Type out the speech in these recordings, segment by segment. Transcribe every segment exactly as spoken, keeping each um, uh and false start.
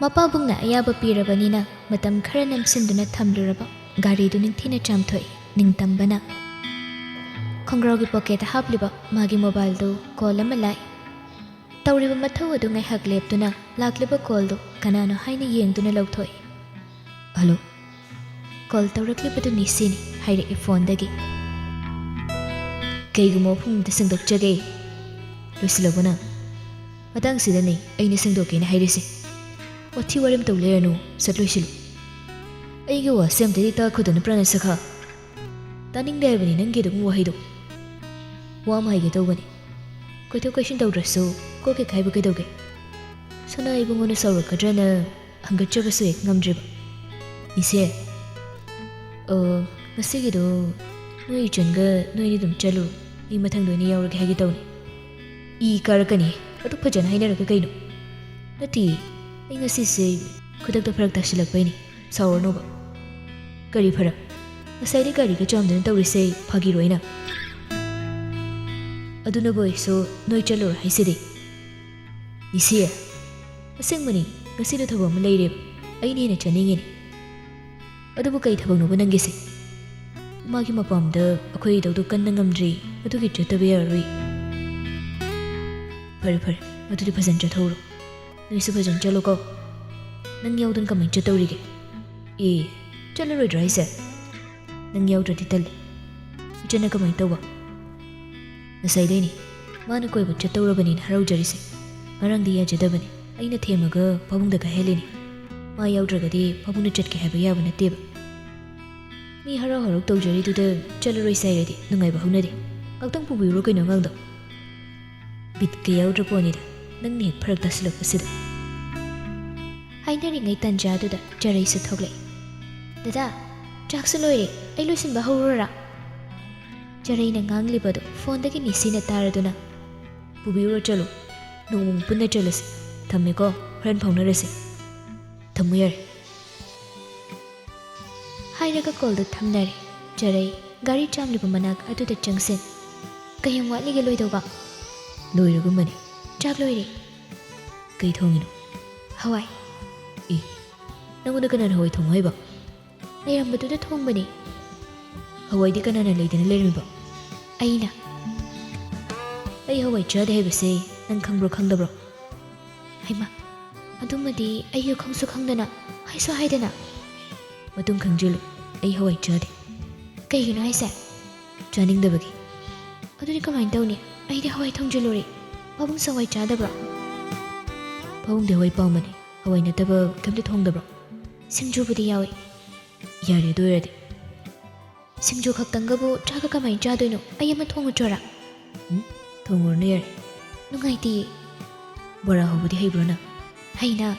ꯃꯄꯥꯕꯨꯡꯅ ꯑꯌꯥꯕ ꯄꯤꯔꯕꯅꯤꯅ ꯃꯇꯝ ꯈꯔ ꯅꯝꯁꯤꯟꯗꯨꯅ ꯊꯝꯂꯨꯔꯕ ꯒꯥꯔꯤꯗꯨ ꯅꯤꯡꯊꯤꯅ ꯆꯥꯝꯊꯣꯛꯏ ꯅꯤꯡꯇꯝꯕꯅ꯫ ꯈꯣꯡꯒ꯭ꯔꯥꯎꯒꯤ ꯄꯣꯀꯦꯠꯇ ꯍꯥꯞꯂꯤꯕ ꯃꯥꯒꯤ ꯃꯣꯕꯥꯏꯜꯗꯨ ꯀꯣꯜ ꯑꯃ ꯂꯥꯛꯏ꯫ ꯇꯧꯔꯤꯕ ꯃꯊꯧ ꯑꯗꯨ ꯉꯥꯏꯍꯥꯛ ꯂꯦꯞꯇꯨꯅ ꯂꯥꯛꯂꯤꯕ ꯀꯣꯜꯗꯨ ꯀꯅꯥꯅꯣ ꯍꯥꯏꯅ ꯌꯦꯡꯗꯨꯅ ꯂꯧꯊꯣꯛꯏ꯫ "ꯍꯜꯂꯣ?" ꯀꯣꯜ ꯇꯧꯔꯛꯂꯤꯕꯗꯨ ꯅꯤꯁꯤꯅꯤ ꯍꯥꯏꯔꯛꯏ ꯐꯣꯟꯗꯒꯤ꯫ "ꯀꯩꯒꯨꯝꯕ ꯋꯥꯐꯝ ꯑꯝꯇ ꯁꯦꯡꯗꯣꯛꯆꯒꯦ꯫" "ꯂꯣꯏꯁꯤꯜꯂꯕꯣ ꯅꯪ?" "ꯃꯇꯥꯡꯁꯤꯗꯅꯤ ꯑꯩꯅ ꯁꯦꯡꯗꯣꯛꯀꯦꯅ ꯍꯥꯏꯔꯤꯁꯦ꯫ ꯋꯥꯊꯤ ꯋꯥꯔꯦꯝ ꯇꯧ ꯂꯩꯔꯅꯨ, ꯁꯠ ꯂꯣꯏꯁꯤꯜꯂꯨ꯫" "ꯑꯩꯒꯤ ꯋꯥꯁꯦ ꯑꯝꯇꯗꯤ ꯇꯥꯈꯣꯗꯅ ꯄ꯭ꯔꯥꯅ ꯁꯈꯥ꯫ ꯇꯥꯅꯤꯡꯗꯦ ꯍꯥꯏꯕꯅꯤ ꯅꯪꯒꯤ ꯑꯗꯨꯒꯨꯝꯕ ꯋꯥꯍꯩꯗꯣ꯫ ꯋꯥ ꯑꯃ ꯍꯥꯏꯒꯦ ꯇꯧꯕꯅꯤ꯫ ꯀꯣꯏꯊꯣꯛ ꯀꯣꯏꯁꯤꯟ ꯇꯧꯗ꯭ꯔꯁꯨ ꯀꯣꯛ ꯍꯦꯛ ꯍꯥꯏꯕ ꯀꯩꯗꯧꯒꯦ? ꯁꯣꯅꯥ ꯏꯕꯨꯡꯉꯣꯅ ꯁꯥꯎꯔꯛꯀꯗ꯭ꯔꯅ ꯍꯪꯒꯠꯆꯕꯁꯨ ꯍꯦꯛ ꯉꯝꯗ꯭ꯔꯤꯕ꯫ ꯏꯆꯦ, ꯑ, ꯉꯁꯤꯒꯤꯗꯣ ꯅꯣꯏ ꯏꯆꯟꯒ ꯅꯣꯏꯅꯤ ꯑꯗꯨꯝ ꯆꯠꯂꯨ꯫ ꯑꯩ ꯃꯊꯪꯗ ꯑꯣꯏꯅ ꯌꯥꯎꯔꯒꯦ ꯍꯥꯏꯒꯦ ꯇꯧꯅꯤ꯫ ꯏ ꯀꯥꯔꯛꯀꯅꯤ꯫ ꯑꯗꯨ ꯐꯖꯅ ꯍꯥꯏꯅꯔꯒ ꯀꯩꯅꯣ? ꯅꯠꯇꯦ, ꯑꯩ ꯉꯁꯤꯁꯦ ꯈꯨꯗꯛꯇ ꯐꯔꯛ ꯇꯥꯁꯤꯜꯂꯛꯄꯩꯅꯤ꯫ ꯁꯥꯎꯔꯅꯣꯕ꯫ ꯀꯔꯤ ꯐꯔꯛ? ꯉꯁꯥꯏꯗꯤ ꯒꯥꯔꯤꯒ ꯆꯥꯝꯗꯅ ꯇꯧꯔꯤꯁꯦ ꯐꯥꯒꯤꯔꯣ ꯑꯩꯅ? ꯑꯗꯨꯅꯕꯨ ꯑꯩꯁꯨ ꯅꯣꯏ ꯆꯠꯂꯨꯔꯣ ꯍꯥꯏꯁꯤꯗꯤ꯫ ꯏꯆꯦ, ꯑꯁꯦꯡꯕꯅꯤ, ꯉꯁꯤꯗꯣ ꯊꯕꯛ ꯑꯃ ꯂꯩꯔꯦꯕ꯫ ꯑꯩꯅ ꯍꯦꯟꯅ ꯆꯠꯅꯤꯡꯉꯤꯅꯦ꯫ ꯑꯗꯨꯕꯨ ꯀꯩ ꯊꯕꯛꯅꯣꯕ ꯅꯪꯒꯤꯁꯦ? ꯃꯥꯒꯤ ꯃꯄꯥꯝꯗ ꯑꯩꯈꯣꯏ ꯏꯙꯧꯗꯨ ꯀꯟꯅ ꯉꯝꯗ꯭ꯔꯤ, ꯑꯗꯨꯒꯤ ꯆꯠꯇꯕ ꯌꯥꯔꯔꯣꯏ꯫ ꯐꯔꯦ, ꯐꯔꯦ, ꯑꯗꯨꯗꯤ ꯐꯖꯅ ꯆꯠꯊꯣꯛꯎꯔꯣ꯫ ꯅꯣꯏꯁꯨ ꯐꯖꯅ ꯆꯠꯂꯨꯀꯣ꯫ ꯅꯪ ꯌꯥꯎꯗꯅ ꯀꯃꯥꯏꯅ ꯆꯠꯇꯧꯔꯤꯒꯦ? ꯑꯦ, ꯆꯠꯂꯔꯣꯏꯗ꯭ꯔꯣ ꯍꯥꯏꯁꯦ? ꯅꯪ ꯌꯥꯎꯗ꯭ꯔꯗꯤ ꯇꯜꯂꯦ꯫ ꯏꯆꯟꯅ ꯀꯃꯥꯏꯅ ꯇꯧꯕ? ꯉꯁꯥꯏꯗꯩꯅꯦ꯫ ꯃꯥꯅ ꯀꯣꯏꯕ ꯆꯠꯇꯧꯔꯕꯅꯤꯅ ꯍꯔꯥꯎꯖꯔꯤꯁꯦ꯫ ꯉꯔꯥꯡꯗꯤ ꯌꯥꯖꯗꯕꯅꯤ꯫ ꯑꯩꯅ ꯊꯦꯝꯃꯒ ꯄꯥꯕꯨꯡꯗ ꯀꯥꯏꯍꯜꯂꯤꯅꯤ꯫ ꯃꯥ ꯌꯥꯎꯗ꯭ꯔꯒꯗꯤ ꯄꯥꯕꯨꯡꯅ ꯆꯠꯀꯦ ꯍꯥꯏꯕ ꯌꯥꯕ ꯅꯠꯇꯦꯕ꯫ ꯃꯤ ꯍꯔꯥꯎ ꯍꯔꯥꯎ ꯇꯧꯖꯔꯤꯗꯨꯗ ꯆꯠꯂꯔꯣꯏꯁꯦ ꯍꯥꯏꯔꯗꯤ ꯅꯨꯡꯉꯥꯏꯕ ꯍꯧꯅꯗꯦ꯫ ꯉꯥꯛꯇꯪ ꯄꯨꯕꯤꯔꯨꯔꯣ ꯀꯩꯅꯣ ꯑꯉꯥꯡꯗꯣ꯫ ꯕꯤꯠꯀ ꯌꯥꯎꯗ꯭ꯔ ꯄꯣꯠꯅꯤꯗ, ꯅꯪꯅ ꯍꯦꯛ ꯐꯔꯛ ꯇꯥꯁꯤꯜꯂꯛꯄꯁꯤꯗ꯫ ꯍꯥꯏꯅꯔꯤꯉꯩ ꯇꯟꯖꯥꯗꯨꯗ ꯆꯔꯩꯁꯨ ꯊꯣꯛꯂꯛꯏ꯫ "ꯗꯗꯥ, ꯆꯥꯛꯁꯨ ꯂꯣꯏꯔꯦ, ꯑꯩ ꯂꯣꯏꯁꯤꯟꯕ ꯍꯧꯔꯨꯔꯥ?" ꯆꯔꯩꯅ ꯉꯥꯡꯂꯤꯕꯗꯨ ꯐꯣꯟꯗꯒꯤ ꯅꯤꯁꯤꯅ ꯇꯥꯔꯗꯨꯅ, "ꯄꯨꯕꯤꯔꯨꯔꯣ ꯆꯠꯂꯨ, ꯅꯣꯡꯃ ꯄꯨꯟꯅ ꯆꯠꯂꯁꯤ꯫ ꯊꯝꯃꯦꯀꯣ, ꯍꯣꯔꯦꯟ ꯐꯥꯎꯅꯔꯁꯤ꯫ ꯊꯝꯃꯨ ꯌꯥꯔꯦ꯫" ꯍꯥꯏꯔꯒ ꯀꯣꯜꯗꯨ ꯊꯝꯅꯔꯦ꯫ ꯆꯔꯩ ꯒꯥꯔꯤ ꯆꯥꯝꯂꯤꯕ ꯃꯅꯥꯛ ꯑꯗꯨꯗ ꯆꯪꯁꯤꯟ꯫ "ꯀꯌꯥꯝ ꯋꯥꯠꯂꯤꯒꯦ ꯂꯣꯏꯗꯧꯕ?" "ꯂꯣꯏꯔꯒꯨꯝꯕꯅꯤ꯫" "ꯆꯥꯛ ꯂꯣꯏꯔꯦ꯫" "ꯀꯩ ꯊꯣꯡꯉꯤꯅꯣ?" "ꯍꯋꯥꯏ꯫" ꯑꯦ, ꯅꯪꯉꯣꯟꯗ ꯀꯅꯥꯅ ꯍꯋꯥꯏ ꯊꯣꯡꯉꯣ ꯍꯥꯏꯕ? ꯂꯩꯔꯝꯕꯗꯨꯗ ꯊꯣꯡꯕꯅꯦ꯫ ꯍꯋꯥꯏꯗꯤ ꯀꯅꯥꯅ ꯂꯩꯗꯅ ꯂꯩꯔꯝꯃꯤꯕ? ꯑꯩꯅ꯫ ꯑꯩ ꯍꯋꯥꯏ ꯆꯥꯗꯦ ꯍꯥꯏꯕꯁꯦ ꯅꯪ ꯈꯪꯕ꯭ꯔꯣ ꯈꯪꯗꯕ꯭ꯔꯣ? ꯍꯩꯃꯥ, ꯑꯗꯨꯃꯗꯤ ꯑꯩꯁꯨ ꯈꯪꯁꯨ ꯈꯪꯗꯅ, ꯍꯥꯏꯁꯨ ꯍꯥꯏꯗꯅ꯫ ꯃꯇꯨꯡ ꯈꯪꯖꯤꯜꯂꯨ, ꯑꯩ ꯍꯋꯥꯏ ꯆꯥꯗꯦ꯫ ꯀꯩꯒꯤꯅꯣ ꯍꯥꯏꯁꯦ? ꯆꯥꯅꯤꯡꯗꯕꯒꯤ꯫ ꯑꯗꯨꯗꯤ ꯀꯃꯥꯏꯅ ꯇꯧꯅꯤ? ꯑꯩꯗꯤ ꯍꯋꯥꯏ ꯊꯣꯡꯖꯤꯜꯂꯨꯔꯦ꯫ ꯄꯥꯕꯨꯡꯁꯨ ꯍꯋꯥꯏ ꯆꯥꯗꯕ꯭ꯔꯣ? ꯄꯥꯕꯨꯡꯗꯤ ꯍꯋꯥꯏ ꯄꯥꯝꯕꯅꯦ, ꯍꯋꯥꯏ ꯅꯠꯇꯕ ꯀꯩꯝꯇ ꯊꯣꯡꯗꯕ꯭ꯔꯣ? ꯁꯤꯡꯖꯨꯕꯨꯗꯤ ꯌꯥꯎꯏ꯫ ꯌꯥꯔꯦ, ꯑꯗꯨ ꯑꯣꯏꯔꯗꯤ꯫ ꯁꯤꯡꯖꯨ ꯈꯛꯇꯪꯒꯕꯨ ꯆꯥꯛꯀ ꯀꯃꯥꯏꯅ ꯆꯥꯗꯣꯏꯅꯣ? ꯑꯩ ꯑꯃ ꯊꯣꯡꯉꯨꯆꯣꯔꯥ? ꯎꯝ, ꯊꯣꯡꯉꯨꯔꯅꯨ, ꯌꯥꯔꯦ꯫ ꯅꯨꯡꯉꯥꯏꯇꯦꯌꯦ꯫ ꯕꯣꯔꯥ ꯍꯧꯕꯗꯤ ꯍꯩꯕ꯭ꯔꯣ ꯅꯪ? ꯍꯩꯅ꯫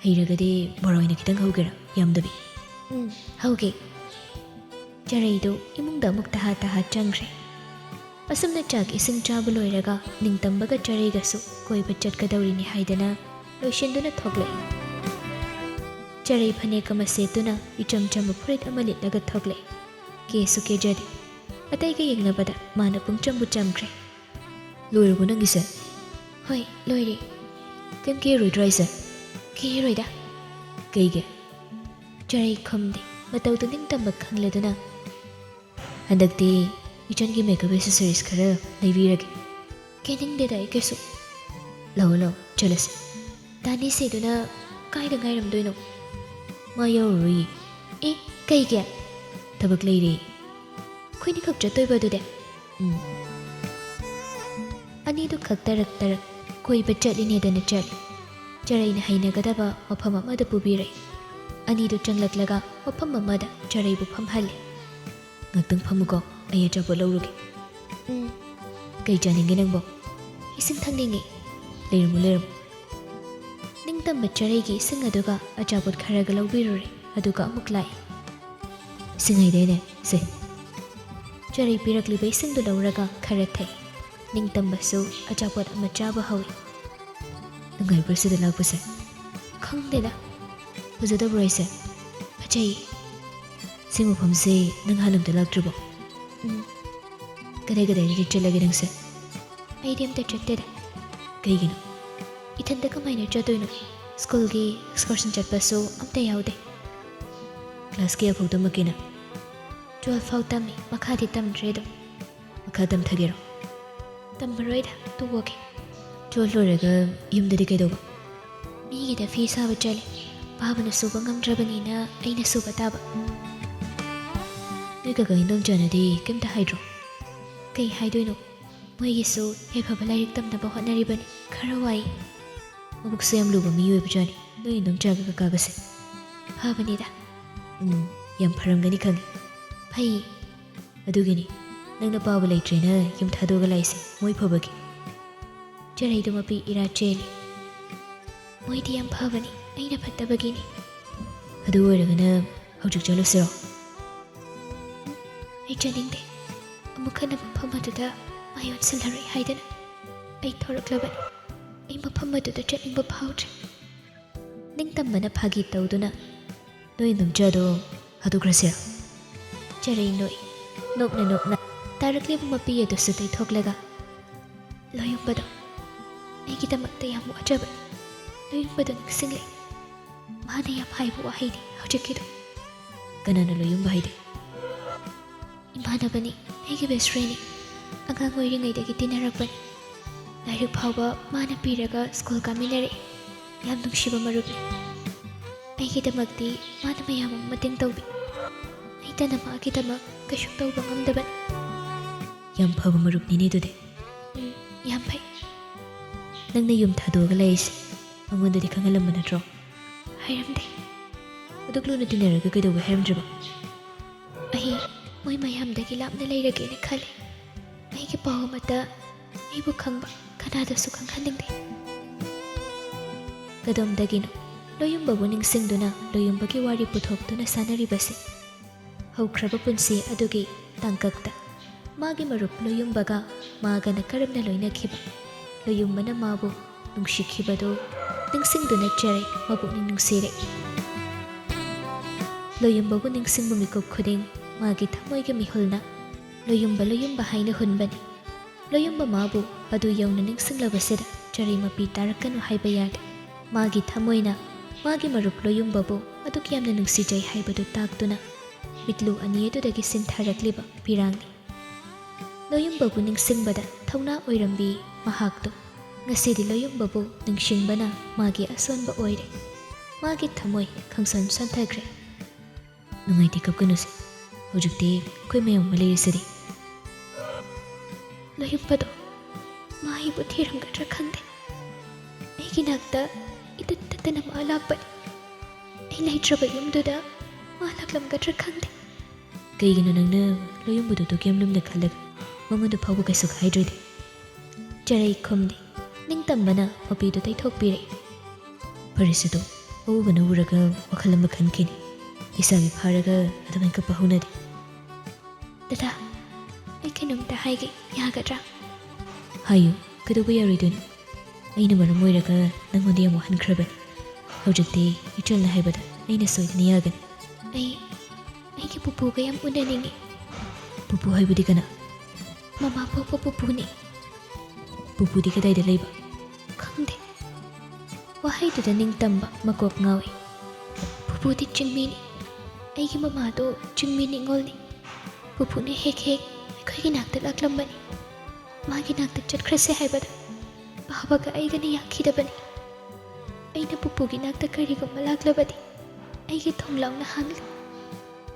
ꯍꯩꯔꯒꯗꯤ ꯕꯣꯔꯥ ꯑꯣꯏꯅ ꯈꯤꯇꯪ ꯍꯧꯒꯦꯔꯥ? ꯌꯥꯝꯗꯕꯤ꯫ ꯎꯝ, ꯍꯧꯒꯦ꯫ ꯆꯔꯩꯗꯨ ꯏꯃꯨꯡꯗ ꯑꯃꯨꯛ ꯇꯍꯥ ꯇꯍꯥ ꯆꯪꯈ꯭ꯔꯦ꯫ ꯑꯁꯨꯝꯅ ꯆꯥꯛ ꯏꯁꯤꯡ ꯆꯥꯕ ꯂꯣꯏꯔꯒ ꯅꯤꯡꯇꯝꯕꯒ ꯆꯔꯩꯒꯁꯨ ꯀꯣꯏꯕ ꯆꯠꯀꯗꯧꯔꯤꯅꯤ ꯍꯥꯏꯗꯅ ꯂꯣꯏꯁꯤꯟꯗꯨꯅ ꯊꯣꯛꯂꯛꯏ꯫ ꯆꯔꯩ ꯐꯅꯦꯛ ꯑꯃ ꯁꯦꯠꯇꯨꯅ ꯏꯆꯝ ꯆꯝꯕ ꯐꯨꯔꯤꯠ ꯑꯃ ꯂꯤꯠꯂꯒ ꯊꯣꯛꯂꯛꯏ꯫ ꯀꯦꯁꯨ ꯀꯦꯖꯗꯦ꯫ ꯑꯇꯩꯒ ꯌꯦꯡꯅꯕꯗ ꯃꯥꯅ ꯄꯨꯡꯆꯝꯕꯨ ꯆꯝꯈ꯭ꯔꯦ꯫ ꯂꯣꯏꯔꯕꯣ ꯅꯪꯒꯤꯁꯦ? ꯍꯣꯏ, ꯂꯣꯏꯔꯦ꯫ ꯀꯩꯝ ꯀꯦꯔꯣꯏꯗ꯭ꯔꯣ ꯑꯩꯁꯦ? ꯀꯦꯔꯣꯏꯗ꯫ ꯀꯩꯒꯤ? ꯆꯔꯩ ꯈꯨꯝꯗꯦ꯫ ꯃꯇꯧꯗꯨ ꯅꯤꯡꯇꯝꯕ ꯈꯪꯂꯗꯨꯅ, ꯍꯟꯗꯛꯇꯤ ꯏꯆꯟꯒꯤ makeup accessories ꯈꯔ ꯂꯩꯕꯤꯔꯒꯦ꯫ ꯀꯦꯅꯤꯡꯗꯦꯗ ꯑꯩ ꯀꯩꯁꯨ꯫ ꯂꯧ ꯂꯧ, ꯆꯠꯂꯁꯤ꯫ ꯇꯥꯅꯤꯁꯦꯗꯨꯅ ꯀꯥꯏꯗ ꯉꯥꯏꯔꯝꯗꯣꯏꯅꯣ? ꯃꯥ ꯌꯥꯎꯔꯔꯣꯏꯌꯦ꯫ ꯑꯦ, ꯀꯩꯒꯤ? ꯊꯕꯛ ꯂꯩꯔꯦ꯫ ꯑꯩꯈꯣꯏꯅꯤꯈꯛ ꯆꯠꯇꯣꯏꯕ ꯑꯗꯨꯗꯤ? ꯎꯝ꯫ ꯑꯅꯤꯗꯨ ꯈꯛ ꯇꯔꯛ ꯇꯔꯛ ꯀꯣꯏꯕ ꯆꯠꯂꯤꯅꯦꯗꯅ ꯆꯠꯂꯤ꯫ ꯆꯔꯩꯅ ꯍꯩꯅꯒꯗꯕ ꯃꯐꯝ ꯑꯃꯗ ꯄꯨꯕꯤꯔꯛꯏ꯫ ꯑꯅꯤꯗꯨ ꯆꯪꯂꯛꯂꯒ ꯃꯐꯝ ꯑꯃꯗ ꯆꯔꯩꯕꯨ ꯐꯝꯍꯜꯂꯤ꯫ "ꯉꯥꯛꯇꯪ ꯐꯝꯃꯨꯀꯣ, ꯑꯩ ꯑꯆꯥꯄꯣꯠ ꯂꯧꯔꯨꯒꯦ꯫" "ꯎꯝ꯫ ꯀꯩ ꯆꯥꯅꯤꯡꯒꯦ ꯅꯪꯕꯣ?" "ꯏꯁꯤꯡ ꯊꯛꯅꯤꯡꯉꯤ꯫" "ꯂꯩꯔꯝꯃꯣ, ꯂꯩꯔꯝꯃꯣ꯫" ꯅꯤꯡꯇꯝꯕ ꯆꯔꯩꯒꯤ ꯏꯁꯤꯡ ꯑꯗꯨꯒ ꯑꯆꯥꯄꯣꯠ ꯈꯔꯒ ꯂꯧꯕꯤꯔꯨꯔꯦ, ꯑꯗꯨꯒ ꯑꯃꯨꯛ ꯂꯥꯛꯏ꯫ "ꯏꯁꯤꯡ ꯍꯩꯗꯥꯏꯅꯦ? ꯁꯦ꯫" ꯆꯔꯩ ꯄꯤꯔꯛꯂꯤꯕ ꯏꯁꯤꯡꯗꯨ ꯂꯧꯔꯒ ꯈꯔ ꯊꯛꯏ꯫ ꯅꯤꯡꯇꯝꯕꯁꯨ ꯑꯆꯥꯄꯣꯠ ꯑꯃ ꯆꯥꯕ ꯍꯧꯏ꯫ "ꯅꯨꯡꯉꯥꯏꯕ꯭ꯔꯣ ꯁꯤꯗ ꯂꯥꯛꯄꯁꯦ?" "ꯈꯪꯗꯦꯗ꯫" "ꯐꯖꯗꯕ꯭ꯔꯣ ꯑꯩꯁꯦ?" "ꯐꯖꯩ꯫" "ꯁꯤ ꯃꯐꯝꯁꯦ ꯅꯪ ꯍꯥꯟꯅ ꯑꯝꯇ ꯂꯥꯛꯇ꯭ꯔꯤꯕꯣ?" "ꯎꯝ꯫" "ꯀꯗꯥꯏ ꯀꯗꯥꯏꯗꯗꯤ ꯆꯠꯂꯒꯦ ꯅꯪꯁꯦ?" "ꯑꯩꯗꯤ ꯑꯝꯇ ꯆꯠꯇꯦꯗ꯫" "ꯀꯩꯒꯤꯅꯣ?" "ꯏꯊꯟꯇ ꯀꯃꯥꯏꯅ ꯆꯠꯇꯣꯏꯅꯣ? ꯁ꯭ꯀꯨꯜꯒꯤ excursion ꯆꯠꯄꯁꯨ ꯑꯝꯇ ꯌꯥꯎꯗꯦ꯫ ꯀ꯭ꯂꯥꯁ ꯀꯌꯥ ꯐꯥꯎ ꯇꯝꯃꯛꯀꯦ ꯅꯪ? Twelve ꯐꯥꯎ ꯇꯝꯃꯤ, ꯃꯈꯥꯗꯤ ꯇꯝꯗ꯭ꯔꯦ ꯑꯗꯨꯝ꯫ ꯃꯈꯥ ꯇꯝꯊꯒꯦꯔꯣ? ꯇꯝꯃꯔꯣꯏꯗ, ꯇꯣꯛꯑꯒꯦ꯫ Twelve ꯂꯣꯏꯔꯒ ꯌꯨꯝꯗꯗꯤ ꯀꯩꯗꯧꯕ? ꯃꯤꯒꯤꯗ ꯐꯤ ꯁꯥꯕ ꯆꯠꯂꯦ꯫ ꯄꯥꯕꯅ ꯁꯨꯕ ꯉꯝꯗ꯭ꯔꯕꯅꯤꯅ ꯑꯩꯅ ꯁꯨꯕ ꯇꯥꯕ꯫ ꯅꯣꯏ ꯀꯀꯥ ꯏꯟꯗꯣꯝꯆꯥꯅꯗꯤ ꯀꯩꯝꯇ ꯍꯥꯏꯗ꯭ꯔꯣ? ꯀꯩ ꯍꯥꯏꯗꯣꯏꯅꯣ? ꯃꯣꯏꯒꯤꯁꯨ ꯌꯥꯏꯐꯕ ꯂꯥꯏꯔꯤꯛ ꯇꯝꯅꯕ ꯍꯣꯠꯅꯔꯤꯕꯅꯤ꯫ ꯈꯔ ꯋꯥꯏ꯫ ꯃꯕꯨꯛꯁꯨ ꯌꯥꯝ ꯂꯨꯕ ꯃꯤ ꯑꯣꯏꯕꯖꯥꯠꯅꯤ, ꯅꯣꯏ ꯏꯟꯗꯣꯝꯆꯥꯒ ꯀꯀꯥꯒꯁꯦ꯫ ꯐꯕꯅꯤꯗ꯫ ꯎꯝ, ꯌꯥꯝ ꯐꯔꯝꯒꯅꯤ ꯈꯪꯉꯤ꯫ ꯐꯩ꯫ ꯑꯗꯨꯒꯤꯅꯤ ꯅꯪꯅ ꯄꯥꯕ ꯂꯩꯇ꯭ꯔꯦꯅ ꯌꯨꯝ ꯊꯥꯗꯣꯛꯑꯒ ꯂꯥꯛꯏꯁꯦ, ꯃꯣꯏ ꯐꯕꯒꯤ꯫ ꯆꯔꯩꯗꯣ ꯃꯄꯤ ꯏꯔꯥ ꯆꯦꯜꯂꯤ꯫ ꯃꯣꯏꯗꯤ ꯌꯥꯝ ꯐꯕꯅꯤ, ꯑꯩꯅ ꯐꯠꯇꯕꯒꯤꯅꯤ꯫ ꯑꯗꯨ ꯑꯣꯏꯔꯒꯅ ꯍꯧꯖꯤꯛ ꯆꯠꯂꯨꯁꯤꯔꯣ? ꯑꯩ ꯆꯠꯅꯤꯡꯗꯦ꯫ ꯑꯃꯨꯛ ꯍꯟꯅ ꯃꯐꯝ ꯑꯗꯨꯗ ꯃꯥꯏ ꯑꯣꯟꯁꯤꯜꯂꯔꯣꯏ ꯍꯥꯏꯗꯅ ꯑꯩ ꯊꯣꯔꯛꯂꯕꯅꯤ꯫ ꯑꯩ ꯃꯐꯝ ꯑꯗꯨꯗ ꯆꯠꯅꯤꯡꯕ ꯐꯥꯎꯗ꯭ꯔꯦ꯫ ꯅꯤꯡꯇꯝꯕꯅ ꯐꯥꯒꯤ ꯇꯧꯗꯨꯅ, "ꯅꯣꯏ ꯏꯟꯗꯣꯝꯆꯥꯗꯣ ꯍꯥꯠꯇꯣꯛꯈ꯭ꯔꯁꯤꯔꯥ?" ꯆꯔꯩ ꯅꯣꯛꯏ꯫ ꯅꯣꯛꯅ ꯅꯣꯛꯅ ꯇꯥꯔꯛꯂꯤꯕ ꯃꯄꯤ ꯑꯗꯨꯁꯨ ꯇꯩꯊꯣꯛꯂꯒ, "ꯂꯣꯌꯨꯝꯕꯗꯣ ꯑꯩꯒꯤꯗꯃꯛꯇ ꯌꯥꯝ ꯋꯥꯖꯕꯅꯤ꯫ ꯂꯣꯌꯨꯝꯕꯗꯣ ꯅꯤꯡꯁꯤꯡꯂꯦ꯫ ꯃꯥꯅ ꯌꯥꯝ ꯍꯥꯏꯕ ꯋꯥꯍꯩꯅꯤ ꯍꯧꯖꯤꯛꯀꯤꯗꯣ꯫" "ꯀꯅꯥꯅ ꯂꯣꯌꯨꯝꯕ ꯍꯥꯏꯗꯤ?" "ꯏꯃꯥꯟꯅꯕꯅꯤ, ꯑꯩꯒꯤ best friendꯅꯤ꯫ ꯑꯉꯥꯡ ꯑꯣꯏꯔꯤꯉꯩꯗꯒꯤ ꯇꯤꯟꯅꯔꯛꯄꯅꯤ꯫ ꯂꯥꯏꯔꯤꯛ ꯐꯥꯎꯕ ꯃꯥꯅ ꯄꯤꯔꯒ ꯁ꯭ꯀꯨꯜ ꯀꯥꯃꯤꯟꯅꯔꯛꯏ꯫ ꯌꯥꯝ ꯅꯨꯡꯁꯤꯕ ꯃꯔꯨꯞꯅꯤ꯫ ꯑꯩꯒꯤꯗꯃꯛꯇꯤ ꯃꯥꯅ ꯃꯌꯥꯝ ꯑꯃ ꯃꯇꯦꯡ ꯇꯧꯕꯤ꯫ ꯑꯩꯇꯅ ꯃꯥꯒꯤꯗꯃꯛ ꯀꯩꯁꯨ ꯇꯧꯕ ꯉꯝꯗꯕꯅꯤ꯫" "ꯌꯥꯝ ꯐꯕ ꯃꯔꯨꯞꯅꯤꯅꯦ ꯑꯗꯨꯗꯤ꯫" "ꯎꯝ, ꯌꯥꯝ ꯐꯩ꯫" "ꯅꯪꯅ ꯌꯨꯝ ꯊꯥꯗꯣꯛꯑꯒ ꯂꯩꯔꯤꯁꯦ ꯃꯉꯣꯟꯗꯗꯤ ꯈꯪꯍꯜꯂꯝꯕ ꯅꯠꯇ꯭ꯔꯣ?" "ꯍꯥꯏꯔꯝꯗꯦ꯫" "ꯑꯗꯨꯛ ꯂꯨꯅ ꯇꯤꯟꯅꯔꯒ ꯀꯩꯗꯧꯕ ꯍꯥꯏꯔꯝꯗ꯭ꯔꯤꯕ?" "ꯑꯩ ꯃꯣꯏ ꯃꯌꯥꯝꯗꯒꯤ ꯂꯥꯞꯅ ꯂꯩꯔꯒꯦꯅ ꯈꯜꯂꯤ꯫ ꯑꯩꯒꯤ ꯄꯥꯎ ꯑꯃꯠꯇ ꯑꯩꯕꯨ ꯈꯪꯕ ꯀꯅꯥꯗꯁꯨ ꯈꯪꯍꯟꯅꯤꯡꯗꯦ꯫" ꯀꯗꯣꯝꯗꯒꯤꯅꯣ ꯂꯣꯌꯨꯝꯕꯕꯨ ꯅꯤꯡꯁꯤꯡꯗꯨꯅ ꯂꯣꯌꯨꯝꯕꯒꯤ ꯋꯥꯔꯤ ꯄꯨꯊꯣꯛꯇꯨꯅ ꯁꯥꯟꯅꯔꯤꯕꯁꯤ? ꯍꯧꯈ꯭ꯔꯕ ꯄꯨꯟꯁꯤ ꯑꯗꯨꯒꯤ ꯇꯥꯡꯀꯛꯇ ꯃꯥꯒꯤ ꯃꯔꯨꯞ ꯂꯣꯌꯨꯝꯕꯒ ꯃꯥꯒꯅ ꯀꯔꯝꯅ ꯂꯣꯏꯅꯈꯤꯕ, ꯂꯣꯌꯨꯝꯕꯅ ꯃꯥꯕꯨ ꯅꯨꯡꯁꯤꯈꯤꯕꯗꯨ ꯅꯤꯡꯁꯤꯡꯗꯨꯅ ꯆꯔꯩ ꯃꯄꯨꯛꯅꯤꯡ ꯅꯨꯡꯁꯤꯔꯛꯏ꯫ ꯂꯣꯌꯨꯝꯕꯕꯨ ꯅꯤꯡꯁꯤꯡꯕ ꯃꯤꯀꯨꯞ ꯈꯨꯗꯤꯡ ꯃꯥꯒꯤ ꯊꯃꯣꯏꯒꯤ ꯃꯤꯍꯨꯜꯅ "ꯂꯣꯌꯨꯝꯕ, ꯂꯣꯌꯨꯝꯕ" ꯍꯥꯏꯅ ꯍꯨꯟꯕꯅꯤ꯫ ꯂꯣꯌꯨꯝꯕ ꯃꯥꯕꯨ ꯑꯗꯨ ꯌꯧꯅ ꯅꯤꯡꯁꯤꯡꯂꯕꯁꯤꯗ ꯆꯔꯩ ꯃꯄꯤ ꯇꯥꯔꯛꯀꯅꯨ ꯍꯥꯏꯕ ꯌꯥꯗꯦ꯫ ꯃꯥꯒꯤ ꯊꯃꯣꯏꯅ ꯃꯥꯒꯤ ꯃꯔꯨꯞ ꯂꯣꯌꯨꯝꯕꯕꯨ ꯑꯗꯨꯛ ꯌꯥꯝꯅ ꯅꯨꯡꯁꯤꯖꯩ ꯍꯥꯏꯕꯗꯨ ꯇꯥꯛꯇꯨꯅ ꯃꯤꯠꯂꯨ ꯑꯅꯤ ꯑꯗꯨꯗꯒꯤ ꯁꯤꯟꯊꯔꯛꯂꯤꯕ ꯄꯤꯔꯥꯡꯅꯤ꯫ ꯂꯣꯌꯨꯝꯕꯕꯨ ꯅꯤꯡꯁꯤꯡꯕꯗ ꯊꯧꯅꯥ ꯑꯣꯏꯔꯝꯕꯤ ꯃꯍꯥꯛꯇꯨ ꯉꯁꯤꯗꯤ ꯂꯣꯌꯨꯝꯕꯕꯨ ꯅꯤꯡꯁꯤꯡꯕꯅ ꯃꯥꯒꯤ ꯑꯁꯣꯟꯕ ꯑꯣꯏꯔꯦ꯫ ꯃꯥꯒꯤ ꯊꯃꯣꯏ ꯈꯪꯁꯣꯟ ꯁꯣꯟꯊꯈ꯭ꯔꯦ꯫ "ꯅꯨꯡꯉꯥꯏꯇꯦ, ꯀꯞꯀꯅꯨꯁꯦ꯫ ꯍꯧꯖꯤꯛꯇꯤ ꯑꯩꯈꯣꯏ ꯃꯌꯥꯝ ꯑꯃ ꯂꯩꯔꯤꯁꯤꯗꯤ꯫" ꯂꯣꯌꯨꯝꯕꯗꯣ ꯃꯥ ꯑꯩꯕꯨ ꯊꯤꯔꯝꯒꯗ꯭ꯔꯥ ꯈꯪꯗꯦ꯫ ꯑꯩꯒꯤ ꯅꯥꯛꯇ ꯏꯇꯠ ꯇꯠꯇꯅ ꯃꯥ ꯂꯥꯛꯄꯅꯤ꯫ ꯑꯩ ꯂꯩꯇ꯭ꯔꯕ ꯌꯨꯝꯗꯨꯗ ꯃꯥ ꯂꯥꯛꯂꯝꯒꯗ꯭ꯔꯥ ꯈꯪꯗꯦ꯫ ꯀꯩꯒꯤꯅꯣ ꯅꯪꯅ ꯂꯣꯌꯨꯝꯕꯗꯨ ꯑꯗꯨꯛ ꯌꯥꯝ ꯂꯨꯝꯅ ꯈꯜꯂꯒ? ꯃꯉꯣꯟꯗ ꯐꯥꯎꯕ ꯀꯩꯁꯨ ꯍꯥꯏꯗ꯭ꯔꯗꯤ꯫ ꯆꯔꯩ ꯈꯨꯝꯗꯦ꯫ ꯅꯤꯡꯇꯝꯕꯅ ꯃꯄꯤꯗꯨ ꯇꯩꯊꯣꯛꯄꯤꯔꯦ꯫ ꯐꯔꯦꯁꯦ ꯑꯗꯣ, ꯑꯎꯕꯅ ꯎꯔꯒ ꯋꯥꯈꯜ ꯑꯃ ꯈꯟꯈꯤꯅꯤ꯫ ꯂꯩꯁꯥꯕꯤ ꯐꯥꯔꯒ ꯑꯗꯨꯃꯥꯏꯅ ꯀꯞꯄ ꯍꯧꯅꯗꯦ꯫ ꯗꯗꯥ, ꯑꯩ ꯀꯩꯅꯣꯝꯇ ꯍꯥꯏꯒꯦ, ꯌꯥꯒꯗ꯭ꯔꯥ? ꯍꯥꯏꯌꯨ, ꯀꯩꯗꯧꯕ ꯌꯥꯔꯣꯏꯗꯣꯏꯅꯣ? ꯑꯩꯅ ꯃꯔꯝ ꯑꯣꯏꯔꯒ ꯅꯪꯉꯣꯟꯗ ꯌꯥꯝ ꯋꯥꯍꯟꯈ꯭ꯔꯕꯅꯤ꯫ ꯍꯧꯖꯤꯛꯇꯤ ꯏꯆꯜꯅ ꯍꯥꯏꯕꯗ ꯑꯩꯅ ꯁꯣꯏꯗꯅ ꯌꯥꯒꯅꯤ꯫ ꯑꯩ ꯑꯩꯒꯤ ꯄꯨꯄꯨꯒ ꯌꯥꯝ ꯎꯅꯅꯤꯡꯉꯤ꯫ ꯄꯨꯄꯨ ꯍꯥꯏꯕꯗꯤ ꯀꯅꯥ? ꯃꯃꯥ ꯄꯣꯛꯄ ꯄꯨꯄꯨꯅꯤ꯫ ꯄꯨꯄꯨꯗꯤ ꯀꯗꯥꯏꯗ ꯂꯩꯕ? ꯈꯪꯗꯦ꯫ ꯋꯥꯍꯩꯗꯨꯗ ꯅꯤꯡꯇꯝꯕ ꯃꯀꯣꯛ ꯉꯥꯎꯏ꯫ ꯄꯨꯄꯨꯗꯤ ꯆꯤꯡꯃꯤꯅꯤ꯫ ꯑꯩꯒꯤ ꯃꯃꯥꯗꯣ ꯆꯤꯡꯃꯤ ꯅꯤꯉꯣꯜꯅꯤ꯫ ꯄꯨꯄꯨꯅ ꯍꯦꯛ ꯍꯦꯛ ꯑꯩꯈꯣꯏꯒꯤ ꯅꯥꯛꯇ ꯂꯥꯛꯂꯝꯕꯅꯤ꯫ ꯃꯥꯒꯤ ꯅꯥꯛꯇ ꯆꯠꯈ꯭ꯔꯁꯦ ꯍꯥꯏꯕꯗ ꯄꯥꯕꯒ ꯑꯩꯒꯅ ꯌꯥꯈꯤꯗꯕꯅꯤ꯫ ꯑꯩꯅ ꯄꯨꯄꯨꯒꯤ ꯅꯥꯛꯇ ꯀꯔꯤꯒꯨꯝꯕ ꯂꯥꯛꯂꯕꯗꯤ ꯑꯩꯒꯤ ꯊꯣꯡ ꯂꯥꯎꯅ ꯍꯥꯡꯂꯨ꯫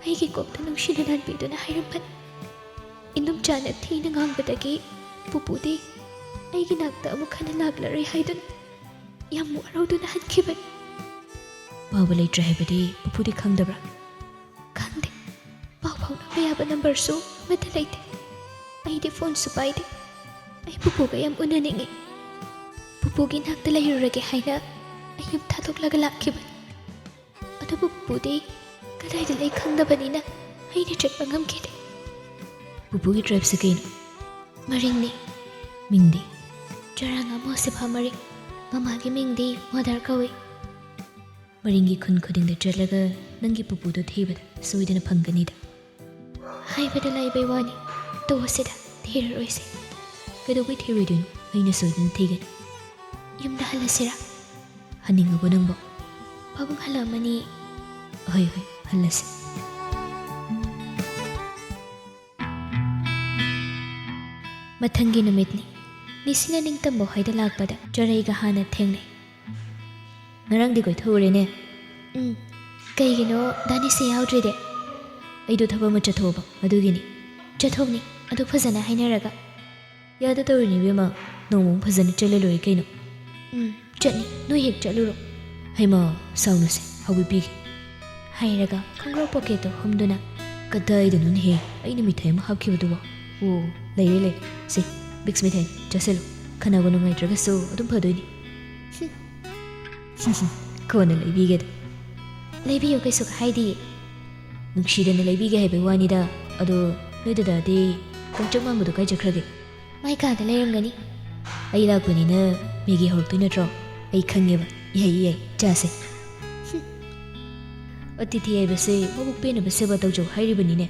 ꯑꯩꯒꯤ ꯀꯣꯛꯇ ꯅꯨꯡꯁꯤꯅ ꯅꯥꯟꯕꯤꯗꯨꯅ ꯍꯥꯏꯔꯝꯕꯅꯤ꯫ ꯏꯅꯨꯝꯆꯥꯅ ꯊꯤꯅ ꯉꯥꯡꯕꯗꯒꯤ ꯄꯨꯄꯨꯗꯤ ꯑꯩꯒꯤ ꯅꯥꯛꯇ ꯑꯃꯨꯛ ꯍꯟꯅ ꯂꯥꯛꯂꯔꯣꯏ ꯍꯥꯏꯗꯨꯅ ꯌꯥꯝ ꯋꯥꯔꯧꯗꯨꯅ ꯍꯟꯈꯤꯕꯅꯤ꯫ ꯄꯥꯕ ꯂꯩꯇ꯭ꯔꯦ ꯍꯥꯏꯕꯗꯤ ꯄꯨꯄꯨꯗꯤ ꯈꯪꯗꯕ꯭ꯔꯥ? ꯈꯪꯗꯦ꯫ ꯄꯥꯎ ꯐꯥꯎꯅꯕ ꯌꯥꯕ ꯅꯝꯕꯔꯁꯨ ꯑꯃꯠꯇ ꯂꯩꯇꯦ꯫ ꯑꯩꯗꯤ ꯐꯣꯟꯁꯨ ꯄꯥꯏꯗꯦ꯫ ꯑꯩ ꯄꯨꯄꯨꯒ ꯌꯥꯝ ꯎꯅꯅꯤꯡꯉꯤ꯫ ꯄꯨꯄꯨꯒꯤ ꯅꯥꯛꯇ ꯂꯩꯔꯨꯔꯒꯦ ꯍꯥꯏꯅ ꯑꯩ ꯌꯨꯝ ꯊꯥꯗꯣꯛꯂꯒ ꯂꯥꯛꯈꯤꯕꯅꯤ꯫ ꯑꯗꯨꯕꯨ ꯄꯨꯄꯨꯗꯤ ꯀꯗꯥꯏꯗ ꯂꯩ ꯈꯪꯗꯕꯅꯤꯅ ꯑꯩꯅ ꯆꯠꯄ ꯉꯝꯈꯤꯗꯦ꯫ ꯄꯨꯄꯨꯒꯤ ꯇ꯭ꯔꯥꯏꯕꯁꯦ ꯀꯩꯅꯣ? ꯃꯔꯤꯡꯅꯤ꯫ ꯃꯤꯡꯗꯤ? ꯆꯔꯥꯉꯥ ꯃꯣꯁꯤꯐꯥ ꯃꯔꯤꯡ꯫ ꯃꯃꯥꯒꯤ ꯃꯤꯡꯗꯤ ꯃꯣꯗꯔ ꯀꯧꯏ꯫ ꯃꯔꯤꯡꯒꯤ ꯈꯨꯟ ꯈꯨꯗꯤꯡꯗ ꯆꯠꯂꯒ ꯅꯪꯒꯤ ꯄꯨꯄꯨꯗꯣ ꯊꯤꯕꯗ ꯁꯣꯏꯗꯅ ꯐꯪꯒꯅꯤꯗ꯫ ꯍꯥꯏꯕꯗ ꯂꯥꯏꯕꯩ ꯋꯥꯅꯤ꯫ ꯇꯣꯛꯑꯁꯤꯗ, ꯊꯤꯔꯔꯣꯏꯁꯦ꯫ ꯀꯩꯗꯧꯕꯩ ꯊꯤꯔꯣꯏꯗꯣꯏꯅꯣ? ꯑꯩꯅ ꯁꯣꯏꯗꯅ ꯊꯤꯒꯅꯤ꯫ ꯌꯨꯝꯗ ꯍꯜꯂꯁꯤꯔꯥ? ꯍꯟꯅꯤꯡꯉꯕꯣ ꯅꯪꯕꯣ? ꯄꯥꯕꯨꯡ ꯍꯜꯂꯛꯑꯃꯅꯤ꯫ ꯍꯣꯏ, ꯍꯣꯏ, ꯍꯜꯂꯁꯤ꯫ ꯃꯊꯪꯒꯤ ꯅꯨꯃꯤꯠꯅꯤ꯫ ꯅꯤꯁꯤꯅ ꯅꯤꯡꯇꯝꯕ ꯍꯣꯏꯗ ꯂꯥꯛꯄꯗ ꯆꯔꯩꯒ ꯍꯥꯟꯅ ꯊꯦꯡꯅꯩ꯫ "ꯉꯔꯥꯡꯗꯤ ꯀꯣꯏꯊꯣꯛꯎꯔꯦꯅꯦ?" "ꯎꯝ꯫ ꯀꯩꯒꯤꯅꯣ ꯗꯥ ꯅꯤꯁꯤ ꯌꯥꯎꯗ꯭ꯔꯤꯗꯤ?" "ꯑꯩꯗꯣ ꯊꯕꯛ ꯑꯃ ꯆꯠꯊꯣꯛꯑꯕ, ꯑꯗꯨꯒꯤꯅꯤ꯫" "ꯆꯠꯊꯣꯛꯅꯤ, ꯑꯗꯨ ꯐꯖꯅ ꯍꯥꯏꯅꯔꯒ꯫" "ꯌꯥꯗ ꯇꯧꯔꯤꯅꯤ ꯏꯕꯦꯝꯃ, ꯅꯣꯡꯃ ꯑꯃꯨꯛ ꯐꯖꯅ ꯆꯠꯂ ꯂꯣꯏꯔꯦ ꯀꯩꯅꯣ?" "ꯎꯝ, ꯆꯠꯅꯤ, ꯅꯣꯏ ꯍꯦꯛ ꯆꯠꯂꯨꯔꯣ꯫" "ꯍꯩꯃꯥ, ꯁꯥꯎꯅꯨꯁꯦ, ꯍꯧꯒꯠꯄꯤꯒꯦ꯫" ꯍꯥꯏꯔꯒ ꯈꯣꯡꯒ꯭ꯔꯥꯎ ꯄꯣꯀꯦꯠꯇꯣ ꯍꯨꯝꯗꯨꯅ꯫ "ꯀꯗꯥꯏꯗꯅꯣꯅꯦꯍꯦ ꯑꯩꯅ ꯃꯤꯊꯥꯏ ꯑꯃ ꯍꯥꯞꯈꯤꯕꯗꯨꯕꯣ? ꯑꯣ, ꯂꯩꯔꯦ, ꯂꯩꯔꯦ꯫ ꯁꯤ, ꯕꯤꯛꯁ ꯃꯤꯊꯥꯏ, ꯆꯥꯁꯤꯜꯂꯨ꯫ ꯈꯅꯥꯎꯒ ꯅꯨꯡꯉꯥꯏꯇ꯭ꯔꯒꯁꯨ ꯑꯗꯨꯝ ꯐꯗꯣꯏꯅꯤ꯫" "ꯀꯣꯟꯅ ꯂꯩꯕꯤꯒꯦꯗ꯫" "ꯂꯩꯕꯤꯌꯨ, ꯀꯩꯁꯨ ꯀꯥꯏꯗꯤꯌꯦ꯫" "ꯅꯨꯡꯁꯤꯗꯅ ꯂꯩꯕꯤꯒꯦ ꯍꯥꯏꯕꯩ ꯋꯥꯅꯤꯗ꯫ ꯑꯗꯣ ꯅꯣꯏ ꯗꯗꯥꯗꯤ ꯀꯪꯆꯛ ꯃꯥꯟꯕꯗꯣ ꯀꯥꯏ ꯆꯠꯈ꯭ꯔꯒꯦ?" "ꯃꯥꯏ ꯀꯥꯗ ꯂꯩꯔꯝꯒꯅꯤ꯫" "ꯑꯩ ꯂꯥꯛꯄꯅꯤꯅ ꯃꯦꯒꯤ ꯍꯧꯔꯛꯇꯣꯏ ꯅꯠꯇ꯭ꯔꯣ? ꯑꯩ ꯈꯪꯉꯦꯕ꯫ ꯌꯥꯏ, ꯌꯥꯏ, ꯆꯥꯁꯦ꯫" "ꯑꯇꯤꯊꯤ ꯍꯥꯏꯕꯁꯦ ꯃꯕꯨꯛ ꯄꯦꯟꯅꯕ ꯁꯦꯕꯥ ꯇꯧꯖꯧ ꯍꯥꯏꯔꯤꯕꯅꯤꯅꯦ꯫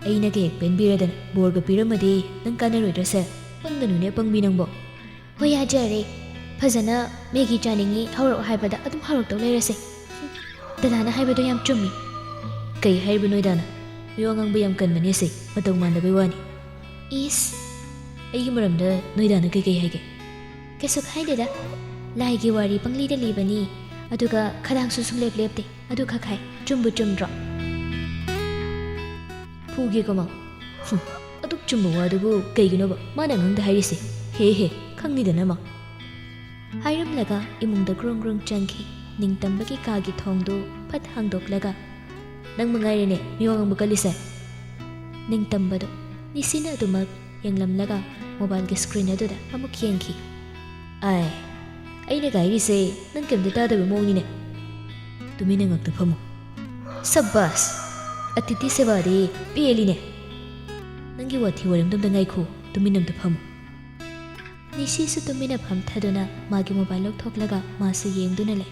ꯑꯩꯅꯒ ꯍꯦꯛ ꯄꯦꯟꯕꯤꯔꯗꯅ ꯕꯣꯔꯒ ꯄꯤꯔꯝꯃꯗꯤ ꯅꯪ ꯀꯥꯟꯅꯔꯣꯏꯗ꯭ꯔꯁꯦ? ꯄꯪꯒꯅꯨꯅꯦ, ꯄꯪꯕꯤ ꯅꯪꯕꯣ꯫" "ꯍꯣꯏ, ꯌꯥꯖꯔꯦ꯫ ꯐꯖꯅ ꯃꯦꯒꯤ ꯆꯥꯅꯤꯡꯉꯤ ꯍꯧꯔꯛꯑꯣ ꯍꯥꯏꯕꯗ ꯑꯗꯨꯝ ꯍꯧꯔꯛꯇꯧ ꯂꯩꯔꯁꯦ꯫" "ꯗꯗꯥꯅ ꯍꯥꯏꯕꯗꯣ ꯌꯥꯝ ꯆꯨꯝꯃꯤ꯫" "ꯀꯩ ꯍꯥꯏꯔꯤꯕ ꯅꯣꯏꯗꯥꯅ? ꯃꯤꯋꯥ ꯉꯥꯡꯕ ꯌꯥꯝ ꯀꯟꯕꯅꯦ ꯁꯤ, ꯃꯇꯧ ꯃꯥꯟꯗꯕꯩ ꯋꯥꯅꯤ꯫" "ꯏꯁ!" "ꯑꯩꯒꯤ ꯃꯔꯝꯗ ꯅꯣꯏꯗꯥꯅ ꯀꯩꯀꯩ ꯍꯥꯏꯒꯦ?" "ꯀꯩꯁꯨ ꯍꯥꯏꯗꯦꯗ꯫ ꯂꯥꯏꯒꯤ ꯋꯥꯔꯤ ꯄꯪꯂꯤꯗ ꯂꯤꯕꯅꯤ, ꯑꯗꯨꯒ ꯈꯗꯥꯡꯁꯨ ꯁꯨꯡꯂꯦꯞ ꯂꯦꯞꯇꯦ, ꯑꯗꯨ ꯈꯛ ꯍꯥꯏ꯫ ꯆꯨꯝꯕꯨ ꯆꯨꯝꯗ꯭ꯔꯣ?" "ꯐꯨꯒꯦꯀꯣ ꯃꯥ꯫" "ꯍꯨꯝ, ꯑꯗꯨꯛ ꯆꯨꯝꯕ ꯋꯥꯗꯨꯕꯨ ꯀꯩꯒꯤꯅꯣꯕ ꯃꯥꯅ ꯑꯉꯥꯡꯗ ꯍꯥꯏꯔꯤꯁꯦ? ꯍꯦ ꯍꯦ, ꯈꯪꯅꯤꯗꯅ ꯃꯥ꯫" ꯍꯥꯏꯔꯝꯂꯒ ꯏꯃꯨꯡꯗ ꯒ꯭ꯔꯣꯡ ꯒ꯭ꯔꯣꯡ ꯆꯪꯈꯤ꯫ ꯅꯤꯡꯇꯝꯕꯒꯤ ꯀꯥꯒꯤ ꯊꯣꯡꯗꯨ ꯐꯠ ꯍꯥꯡꯗꯣꯛꯂꯒ, "ꯅꯪ ꯃꯉꯥꯏꯔꯦꯅꯦ ꯃꯤꯋꯥ ꯉꯥꯡꯕ ꯀꯜꯂꯤꯁꯦ꯫" ꯅꯤꯡꯇꯝꯕꯗꯨ ꯅꯤꯁꯤꯅ ꯑꯗꯨꯃꯛ ꯌꯦꯡꯂꯝꯂꯒ ꯃꯣꯕꯥꯏꯜꯒꯤ ꯁ꯭ꯀ꯭ꯔꯤꯟ ꯑꯗꯨꯗ ꯑꯃꯨꯛ ꯌꯦꯡꯈꯤ꯫ "ꯑꯥꯏ, ꯑꯩꯅ ꯍꯥꯏꯔꯤꯁꯦ ꯅꯪ ꯀꯩꯝꯇ ꯇꯥꯗꯕ ꯃꯑꯣꯡꯅꯤꯅꯦ꯫ ꯇꯨꯃꯤꯟꯅ ꯉꯛꯇ ꯐꯝꯃꯨ꯫ ꯁꯕꯥꯁ! ꯑꯇꯤꯊꯤ ꯁꯦꯕꯥꯗꯤ ꯄꯦꯜꯂꯤꯅꯦ꯫ ꯅꯪꯒꯤ ꯋꯥꯊꯤ ꯋꯥꯔꯦꯝꯗꯣ ꯑꯝꯇ ꯉꯥꯏꯈꯣ, ꯇꯨꯃꯤꯟꯅ ꯑꯝꯇ ꯐꯝꯃꯨ꯫" ꯅꯤꯁꯤꯁꯨ ꯇꯨꯃꯤꯟꯅ ꯐꯝꯊꯗꯨꯅ ꯃꯥꯒꯤ ꯃꯣꯕꯥꯏꯜ ꯂꯧꯊꯣꯛꯂꯒ ꯃꯥꯁꯨ ꯌꯦꯡꯗꯨꯅ ꯂꯩ꯫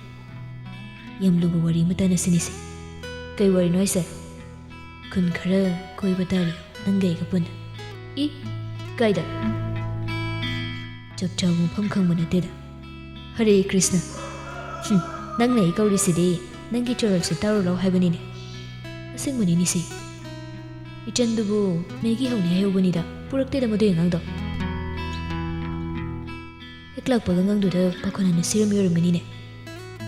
"ꯌꯥꯝ ꯂꯨꯕ ꯋꯥꯔꯤ ꯑꯃ ꯇꯥꯟꯅꯁꯤꯅꯦꯁꯦ꯫" "ꯀꯩ ꯋꯥꯔꯤꯅꯣ ꯍꯥꯏꯁꯦ?" "ꯈꯨꯟ ꯈꯔ ꯀꯣꯏꯕ ꯇꯥꯔꯤ ꯅꯪꯒ ꯑꯩꯒ ꯄꯨꯟꯅ꯫" "ꯏ, ꯀꯥꯏꯗ?" "ꯆꯞ ꯆꯥꯕ ꯃꯐꯝ ꯈꯪꯕ ꯅꯠꯇꯦꯗ꯫" "ꯍꯔꯦ ꯀ꯭ꯔꯤꯁꯅ, ꯍꯨꯝ, ꯅꯪꯅ ꯑꯩ ꯀꯧꯔꯤꯁꯤꯗꯤ ꯅꯪꯒꯤ ꯆꯣꯔꯣꯜꯁꯤ ꯇꯥꯔꯨ ꯂꯥꯎ ꯍꯥꯏꯕꯅꯤꯅꯦ꯫ ꯑꯁꯦꯡꯕꯅꯤ ꯅꯤꯁꯤ꯫ ꯏꯆꯟꯗꯨꯕꯨ ꯃꯦꯒꯤ ꯍꯧꯅꯤ ꯍꯥꯏꯍꯧꯕꯅꯤꯗ, ꯄꯨꯔꯛꯇꯦꯗ ꯃꯗꯨꯏ ꯑꯉꯥꯡꯗꯣ꯫ ꯍꯦꯛ ꯂꯥꯛꯄꯒ ꯑꯉꯥꯡꯗꯨꯗ ꯄꯥꯈꯣꯟ ꯍꯥꯟꯅ ꯁꯤꯔꯝꯃꯤ ꯑꯣꯏꯔꯝꯒꯅꯤꯅꯦ꯫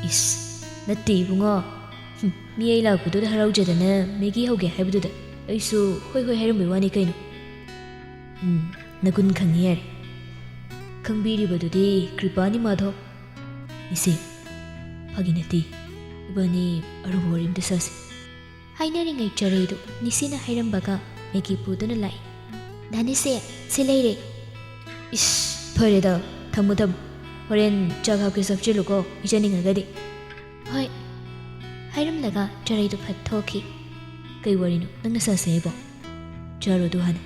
ꯏꯁ, ꯅꯠꯇꯦ ꯏꯕꯨꯡꯉꯣ꯫ ꯍꯨꯝ, ꯃꯤ ꯑꯩ ꯂꯥꯛꯄꯗꯨꯗ ꯍꯔꯥꯎꯖꯗꯅ ꯃꯦꯒꯤ ꯍꯧꯒꯦ ꯍꯥꯏꯕꯗꯨꯗ ꯑꯩꯁꯨ ꯍꯣꯏ ꯍꯣꯏ ꯍꯥꯏꯔꯝꯕꯩ ꯋꯥꯅꯤ ꯀꯩꯅꯣ꯫ ꯎꯝ, ꯅꯒꯨꯟ ꯈꯪꯉꯤ ꯌꯥꯔꯦ꯫ ꯈꯪꯕꯤꯔꯤꯕꯗꯨꯗꯤ ꯀ꯭ꯔꯤꯄꯥꯅꯤ ꯃꯥꯙꯣ꯫ ꯏꯆꯦ, ꯐꯥꯒꯤ ꯅꯠꯇꯦ꯫ ꯏꯕꯥꯅꯤ ꯑꯔꯨꯕ ꯋꯥꯔꯤ ꯑꯝꯇ ꯁꯥꯁꯤ꯫ ꯍꯥꯏꯅꯔꯤꯉꯩ ꯆꯔꯩꯗꯨ ꯅꯤꯁꯤꯅ ꯍꯥꯏꯔꯝꯕꯒ ꯃꯦꯒꯤ ꯄꯨꯗꯨꯅ ꯂꯥꯛꯏ꯫ "ꯗꯥ ꯅꯤꯁꯤ, ꯁꯤ ꯂꯩꯔꯦ꯫" "ꯏꯁ, ꯐꯔꯦꯗ, ꯊꯝꯃꯨ ꯊꯝꯃꯨ꯫ ꯍꯣꯔꯦꯟ ꯆꯥꯛ ꯍꯥꯞꯀꯦꯁꯨ ꯍꯥꯞꯆꯤꯜꯂꯨꯀꯣ, ꯄꯤꯖꯅꯤꯡꯉꯒꯗꯤ꯫" "ꯍꯣꯏ꯫" ꯍꯥꯏꯔꯝꯂꯒ ꯆꯔꯩꯗꯨ ꯐꯠ ꯊꯣꯛꯈꯤ꯫ "ꯀꯩ ꯋꯥꯔꯤꯅꯣ ꯅꯪꯅ ꯁꯥꯁꯦ ꯍꯥꯏꯕꯣ? ꯆꯥꯔꯣ ꯑꯗꯨ ꯍꯥꯟꯅ꯫"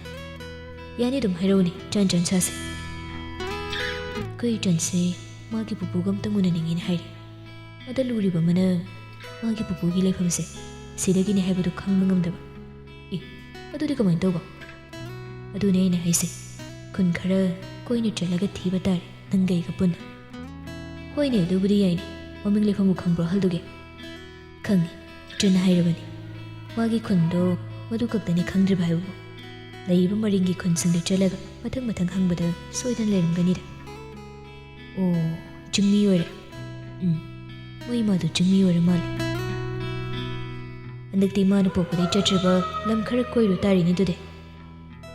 "ꯌꯥꯅꯤ, ꯑꯗꯨꯝ ꯍꯥꯏꯔꯛꯎꯅꯦ, ꯆꯟ ꯆꯟ ꯁꯥꯁꯦ꯫" "ꯑꯩꯈꯣꯏ ꯏꯆꯟꯁꯦ ꯃꯥꯒꯤ ꯄꯨꯄꯨꯒ ꯑꯝꯇꯪ ꯎꯅꯅꯤꯡꯉꯤꯅ ꯍꯥꯏꯔꯤ꯫ ꯑꯗ ꯂꯨꯔꯤꯕ ꯑꯃꯅ ꯃꯥꯒꯤ ꯄꯨꯄꯨꯒꯤ ꯂꯩꯐꯝꯁꯦ ꯁꯤꯗꯒꯤꯅꯦ ꯍꯥꯏꯕꯗꯨ ꯈꯪꯕ ꯉꯝꯗꯕ꯫" "ꯑꯦ, ꯑꯗꯨꯗꯤ ꯀꯃꯥꯏꯅ ꯇꯧꯕ?" "ꯑꯗꯨꯅꯦ ꯑꯩꯅ ꯍꯥꯏꯁꯦ, ꯈꯨꯟ ꯈꯔ ꯀꯣꯏꯅ ꯆꯠꯂꯒ ꯊꯤꯕ ꯇꯥꯔꯦ, ꯅꯪꯒ ꯑꯩꯒ ꯄꯨꯟꯅ꯫" "ꯍꯣꯏꯅꯦ, ꯑꯗꯨꯕꯨꯗꯤ ꯌꯥꯏꯅꯦ꯫ ꯃꯃꯤꯡ ꯂꯩꯐꯝꯕꯨ ꯈꯪꯕ꯭ꯔꯣ ꯑꯍꯜꯗꯨꯒꯤ?" "ꯈꯪꯉꯤ, ꯏꯆꯟꯅ ꯍꯥꯏꯔꯕꯅꯤ꯫ ꯃꯥꯒꯤ ꯈꯨꯟꯗꯣ ꯃꯗꯨ ꯈꯛꯇꯅꯤ ꯈꯪꯗ꯭ꯔꯤꯕ ꯍꯥꯏꯕꯕꯨ꯫ ꯂꯩꯔꯤꯕ ꯃꯔꯤꯡꯒꯤ ꯈꯨꯟꯁꯤꯡꯗ ꯆꯠꯂꯒ ꯃꯊꯪ ꯃꯊꯪ ꯍꯪꯕꯗ ꯁꯣꯏꯗꯅ ꯂꯩꯔꯝꯒꯅꯤꯗ꯫" "ꯑꯣ, ꯆꯤꯡꯃꯤ ꯑꯣꯏꯔꯦ꯫" "ꯎꯝ, ꯃꯣꯏ ꯏꯃꯥꯗꯣ ꯆꯤꯡꯃꯤ ꯑꯣꯏꯔ ꯃꯥꯜꯂꯦ꯫" "ꯍꯟꯗꯛꯇꯤ ꯏꯃꯥꯅ ꯄꯣꯛꯄꯗꯩ ꯆꯠꯇ꯭ꯔꯤꯕ ꯂꯝ ꯈꯔ ꯀꯣꯏꯔꯨ ꯇꯥꯔꯤꯅꯦ ꯑꯗꯨꯗꯤ꯫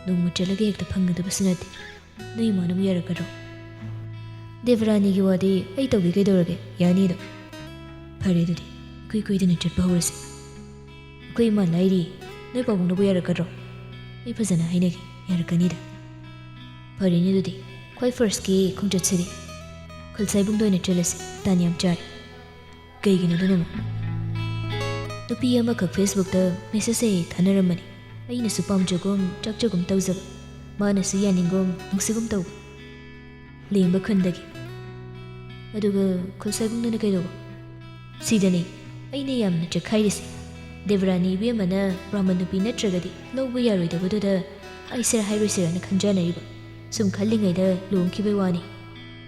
ꯅꯣꯡꯃ ꯆꯠꯂꯒ ꯍꯦꯛꯇ ꯐꯪꯒꯗꯕꯁꯨ ꯅꯠꯇꯦ꯫ ꯅꯣꯏ ꯏꯃꯥꯅꯕꯨ ꯌꯥꯔꯛꯀꯗ꯭ꯔꯣ?" "ꯗꯦꯕꯔꯥꯅꯤꯒꯤ ꯋꯥꯗꯤ ꯑꯩ ꯇꯧꯒꯦ ꯀꯩꯗꯧꯔꯒꯦ, ꯌꯥꯅꯤꯗꯣ꯫" "ꯐꯔꯦ ꯑꯗꯨꯗꯤ, ꯏꯀꯨꯏ ꯀꯨꯏꯗꯅ ꯆꯠꯄ ꯍꯧꯔꯁꯤ꯫ ꯑꯩꯈꯣꯏ ꯏꯃꯥ ꯂꯥꯏꯔꯤ, ꯅꯣꯏ ꯄꯥꯕꯨꯡꯅꯕꯨ ꯌꯥꯔꯛꯀꯗ꯭ꯔꯣ?" "ꯑꯩ ꯐꯖꯅ ꯍꯥꯏꯅꯒꯦ, ꯌꯥꯔꯛꯀꯅꯤꯗ꯫" "ꯐꯔꯦꯅꯦ ꯑꯗꯨꯗꯤ, ꯈ꯭ꯋꯥꯏ ꯐꯥꯔꯁꯀꯤ ꯈꯣꯡꯆꯠꯁꯤꯗꯤ ꯈꯨꯜꯁꯥꯏꯕꯨꯡꯗ ꯑꯣꯏꯅ ꯆꯠꯂꯁꯤ, ꯇꯥꯟ ꯌꯥꯝ ꯆꯥꯔꯦ꯫" "ꯀꯩꯒꯤꯅꯣ ꯑꯗꯨꯅ ꯑꯃꯨꯛ?" "ꯅꯨꯄꯤ ꯑꯃꯈꯛ ꯐꯦꯁꯕꯨꯛꯇ ꯃꯦꯁꯦꯖ ꯍꯦꯛ ꯍꯦꯛ ꯊꯥꯅꯔꯝꯕꯅꯤ꯫ ꯑꯩꯅꯁꯨ ꯄꯥꯝꯖꯒꯨꯝ ꯆꯥꯛꯆꯒꯨꯝ ꯇꯧꯖꯕ, ꯃꯥꯅꯁꯨ ꯌꯥꯅꯤꯡꯒꯨꯝ ꯅꯨꯡꯁꯤꯒꯨꯝ ꯇꯧꯕ꯫ ꯂꯦꯝꯕ ꯈꯨꯟꯗꯒꯤ꯫ ꯑꯗꯨꯒ ꯈꯨꯜꯁꯥꯏꯕꯨꯡꯗꯨꯅ ꯀꯩꯗꯧꯕ?" "ꯁꯤꯗꯅꯤ ꯑꯩꯅ ꯌꯥꯝꯅ ꯆꯦꯛꯈꯥꯏꯔꯤꯁꯦ꯫ ꯗꯦꯕꯔꯥꯅꯤ ꯏꯕꯦꯝꯃꯅ ꯕ꯭ꯔꯥꯍꯃꯟ ꯅꯨꯄꯤ ꯅꯠꯇ꯭ꯔꯒꯗꯤ ꯂꯧꯕ ꯌꯥꯔꯣꯏꯗꯕꯗꯨꯗ ꯑꯩꯁꯤꯔ ꯍꯥꯏꯔꯣꯏꯁꯤꯔꯅ ꯈꯟꯖꯅꯔꯤꯕ꯫ ꯁꯨꯝ ꯈꯜꯂꯤꯉꯩꯗ ꯂꯨꯍꯣꯡꯈꯤꯕꯩ ꯋꯥꯅꯤ꯫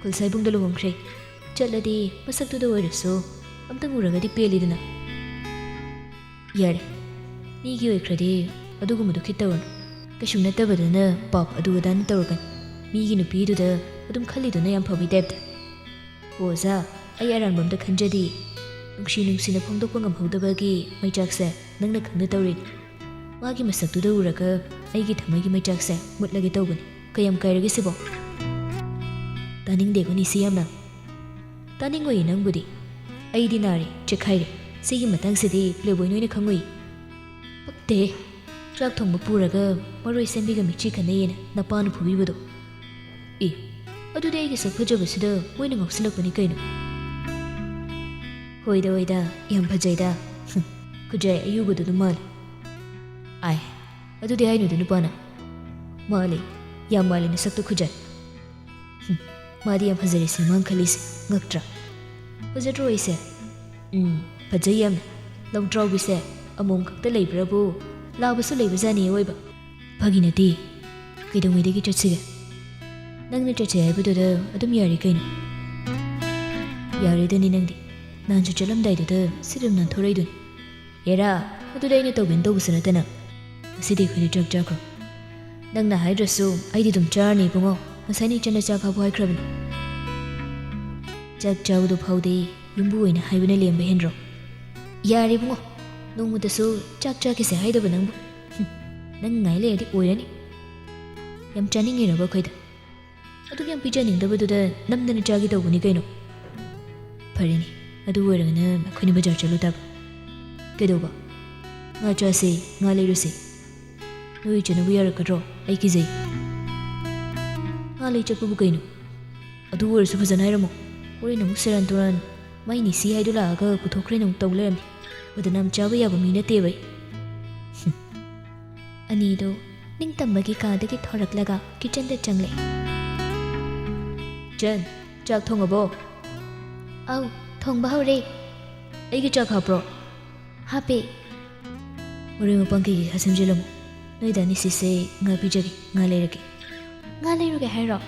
ꯈꯨꯜꯁꯥꯏꯕꯨꯡꯗ ꯂꯨꯍꯣꯡꯈ꯭ꯔꯦ꯫ ꯆꯠꯂꯗꯤ ꯃꯁꯛꯇꯨꯗ ꯑꯣꯏꯔꯁꯨ ꯑꯝꯇꯪ ꯎꯔꯒꯗꯤ ꯄꯦꯜꯂꯤꯗꯅ꯫ ꯌꯥꯔꯦ, ꯃꯤꯒꯤ ꯑꯣꯏꯈ꯭ꯔꯗꯤ ꯑꯗꯨꯒꯨꯝꯕꯗꯣ ꯈꯤꯠ ꯇꯧꯔꯅꯨ꯫ ꯀꯩꯁꯨ ꯅꯠꯇꯕꯗꯅ ꯄꯥꯞ ꯑꯗꯨ ꯑꯗꯥꯅ ꯇꯧꯔꯛꯀꯅꯤ꯫ ꯃꯤꯒꯤ ꯅꯨꯄꯤꯗꯨꯗ ꯑꯗꯨꯝ ꯈꯜꯂꯤꯗꯨꯅ ꯌꯥꯝ ꯐꯕꯩ ꯇꯥꯏꯞꯇ꯫ ꯍꯣ ꯑꯣꯖꯥ, ꯑꯩ ꯑꯔꯥꯟꯕ ꯑꯝꯇ ꯈꯟꯖꯗꯦ꯫ ꯅꯨꯡꯁꯤ ꯅꯨꯡꯁꯤꯅ ꯐꯣꯡꯗꯣꯛꯄ ꯉꯝꯍꯧꯗꯕꯒꯤ ꯃꯩꯆꯥꯛꯁꯦ ꯅꯪꯅ ꯈꯪꯅ ꯇꯧꯔꯤꯅꯤ꯫ ꯃꯥꯒꯤ ꯃꯁꯛꯇꯨꯗ ꯎꯔꯒ ꯑꯩꯒꯤ ꯊꯃꯣꯏꯒꯤ ꯃꯩꯆꯥꯛꯁꯦ ꯃꯨꯠꯂꯒꯦ ꯇꯧꯕꯅꯤ꯫ ꯀꯌꯥꯝ ꯀꯥꯏꯔꯒꯦ ꯁꯤꯕꯣ? ꯇꯥꯅꯤꯡꯗꯦꯀꯣ ꯅꯤꯁꯤ ꯌꯥꯝꯅ꯫ ꯇꯥꯅꯤꯡꯉꯣꯏꯌꯦ ꯅꯪꯕꯨꯗꯤ꯫ ꯑꯩꯗꯤ ꯅꯥꯔꯦ, ꯆꯦꯛꯈꯥꯏꯔꯦ꯫ ꯁꯤꯒꯤ ꯃꯇꯥꯡꯁꯤꯗꯤ ꯄ꯭ꯂꯦꯕꯣꯏ ꯅꯣꯏꯅ ꯈꯪꯉꯨꯏ꯫ ꯄꯛꯇꯦ꯫ ꯆꯥꯛ ꯊꯣꯡꯕ ꯄꯨꯔꯒ ꯃꯔꯣꯏ ꯁꯦꯝꯕꯤꯒ ꯃꯤꯠꯆꯤ ꯈꯠꯅꯩꯌꯦꯅ ꯅꯄꯥꯅ ꯐꯨꯕꯤꯕꯗꯣ꯫ ꯑꯦ, ꯑꯗꯨꯗꯤ ꯑꯩꯒꯤ ꯁꯛ ꯐꯖꯕꯁꯤꯗ ꯃꯣꯏꯅ ꯉꯥꯎꯁꯤꯜꯂꯛꯄꯅꯤ ꯀꯩꯅꯣ꯫ ꯍꯣꯏꯗ, ꯍꯣꯏꯗ, ꯌꯥꯝ ꯐꯖꯩꯗ꯫ ꯍꯨꯝ, ꯈꯨꯖꯥꯏ ꯑꯌꯨꯕꯗꯨꯅ ꯃꯥꯜꯂꯤ꯫ ꯑꯥꯏ, ꯑꯗꯨꯗꯤ ꯍꯥꯏꯅꯨꯗ ꯅꯨꯄꯥꯅ꯫ ꯃꯥꯜꯂꯤ, ꯌꯥꯝ ꯃꯥꯜꯂꯤ ꯅꯁꯛꯇꯣ ꯈꯨꯖꯥꯏ꯫ ꯍꯨꯝ, ꯃꯥꯗꯤ ꯌꯥꯝ ꯐꯖꯔꯦ ꯁꯤꯅꯦ ꯃꯥꯅ ꯈꯜꯂꯤꯁꯦ, ꯉꯛꯇ꯭ꯔꯥ? ꯐꯖꯗ꯭ꯔꯣ ꯑꯩꯁꯦ? ꯎꯝ, ꯐꯖꯩ ꯌꯥꯝꯅ꯫ ꯂꯧꯗ꯭ꯔꯥꯎꯕꯤꯁꯦ ꯑꯃꯣꯝ ꯈꯛꯇ ꯂꯩꯕ꯭ꯔꯕꯨ ꯂꯥꯕꯁꯨ ꯂꯩꯕꯖꯥꯠꯅꯤ ꯑꯑꯣꯏꯕ꯫ ꯐꯥꯒꯤ ꯅꯠꯇꯦ꯫ ꯀꯩꯗꯧꯉꯩꯗꯒꯤ ꯆꯠꯁꯤꯒꯦ? ꯅꯪꯅ ꯆꯠꯁꯦ ꯍꯥꯏꯕꯗꯨꯗ ꯑꯗꯨꯝ ꯌꯥꯔꯦ ꯀꯩꯅꯣ꯫ ꯌꯥꯔꯦꯗꯅꯤ ꯅꯪꯗꯤ꯫ ꯅꯍꯥꯟꯁꯨ ꯆꯠꯂꯝꯗꯥꯏꯗꯨꯗ ꯁꯤꯗ ꯅꯥꯟꯊꯣꯔꯛꯏꯗꯨꯅꯤ꯫ ꯑꯦꯔꯥ, ꯑꯗꯨꯗꯤ ꯑꯩꯅ ꯇꯧꯒꯦꯅ ꯇꯧꯕꯁꯨ ꯅꯠꯇꯅ꯫ ꯉꯁꯤꯗꯤ ꯑꯩꯈꯣꯏꯗꯤ ꯆꯥꯛ ꯆꯥꯈ꯭ꯔꯣ꯫ ꯅꯪꯅ ꯍꯥꯏꯗ꯭ꯔꯁꯨ ꯑꯩꯗꯤ ꯑꯗꯨꯝ ꯆꯥꯔꯅꯤ ꯏꯕꯨꯡꯉꯣ꯫ ꯉꯁꯥꯏꯅ ꯏꯆꯟꯗ ꯆꯥꯛ ꯍꯥꯞꯄꯨ ꯍꯥꯏꯈ꯭ꯔꯕꯅꯤ꯫ ꯆꯥꯛ ꯆꯥꯕꯗꯨ ꯐꯥꯎꯗꯤ ꯌꯨꯝꯕꯨ ꯑꯣꯏꯅ ꯍꯥꯏꯕꯅ ꯂꯦꯝꯕ ꯍꯦꯟꯗ꯭ꯔꯣ? ꯌꯥꯔꯦ ꯏꯕꯨꯡꯉꯣ, ꯅꯣꯡꯃꯇꯁꯨ ꯆꯥꯛ ꯆꯥꯈꯤꯁꯦ ꯍꯥꯏꯗꯕ ꯅꯪꯕꯨ꯫ ꯍꯨꯝ, ꯅꯪ ꯉꯥꯏ ꯂꯩꯔꯗꯤ ꯑꯣꯏꯔꯅꯤ꯫ ꯌꯥꯝ ꯆꯥꯅꯤꯡꯉꯤꯔꯕ ꯑꯩꯈꯣꯏꯗ? ꯑꯗꯨꯛ ꯌꯥꯝ ꯄꯤꯖꯅꯤꯡꯗꯕꯗꯨꯗ ꯅꯝꯗꯅ ꯆꯥꯒꯦ ꯇꯧꯕꯅꯤ ꯀꯩꯅꯣ꯫ ꯐꯔꯦꯅꯦ, ꯑꯗꯨ ꯑꯣꯏꯔꯒꯅ ꯑꯩꯈꯣꯏꯅꯤ ꯕꯖꯥꯔ ꯆꯠꯂꯨ ꯇꯥꯕ꯫ ꯀꯩꯗꯧꯕ? ꯉꯥ ꯆꯥꯁꯦ, ꯉꯥ ꯂꯩꯔꯨꯁꯦ꯫ ꯅꯣꯏ ꯏꯆꯟꯅꯕꯨ ꯌꯥꯔꯛꯀꯗ꯭ꯔꯣ? ꯑꯩ ꯀꯤꯖꯩ꯫ ꯉꯥ ꯂꯩ ꯆꯠꯄꯕꯨ ꯀꯩꯅꯣ? ꯑꯗꯨ ꯑꯣꯏꯔꯁꯨ ꯐꯖꯅ ꯍꯥꯏꯔꯝꯃꯣ꯫ ꯍꯣꯔꯦꯟ ꯑꯃꯨꯛ ꯁꯦꯔꯥꯟ ꯇꯨꯔꯥꯟ ꯃꯥꯏ ꯅꯤꯁꯤ ꯍꯥꯏꯗꯣ ꯂꯥꯛꯑꯒ ꯄꯨꯊꯣꯛꯈ꯭ꯔꯦꯅ ꯑꯃꯨꯛ ꯇꯧ ꯂꯩꯔꯝꯃꯦ꯫ ꯕꯗꯅꯥꯝ ꯆꯥꯕ ꯌꯥꯕ ꯃꯤ ꯅꯠꯇꯦꯕ ꯑꯩ꯫ ꯍꯨꯝ꯫ ꯑꯅꯤꯗꯨ ꯅꯤꯡꯇꯝꯕꯒꯤ ꯀꯥꯗꯒꯤ ꯊꯣꯔꯛꯂꯒ ꯀꯤꯆꯟꯗ ꯆꯪꯂꯦ꯫ ꯏꯆꯟ, ꯆꯥꯛ ꯊꯣꯡꯉꯕꯣ? ꯑꯧ, ꯊꯣꯡꯕ ꯍꯧꯔꯦ꯫ ꯑꯩꯒꯤ ꯆꯥꯛ ꯍꯥꯞꯄ꯭ꯔꯣ? ꯍꯥꯞꯄꯦ꯫ ꯃꯔꯣꯏ ꯃꯄꯥꯡ ꯀꯩꯀꯩ ꯈꯔ ꯁꯦꯝꯖꯤꯜꯂꯝꯃꯣ꯫ ꯅꯣꯏꯗ ꯅꯤꯁꯤꯁꯦ ꯉꯥ ꯄꯤꯖꯒꯦ, ꯉꯥ ꯂꯩꯔꯒꯦ꯫ ꯉꯥ ꯂꯩꯔꯨꯒꯦ ꯍꯥꯏꯔꯣ?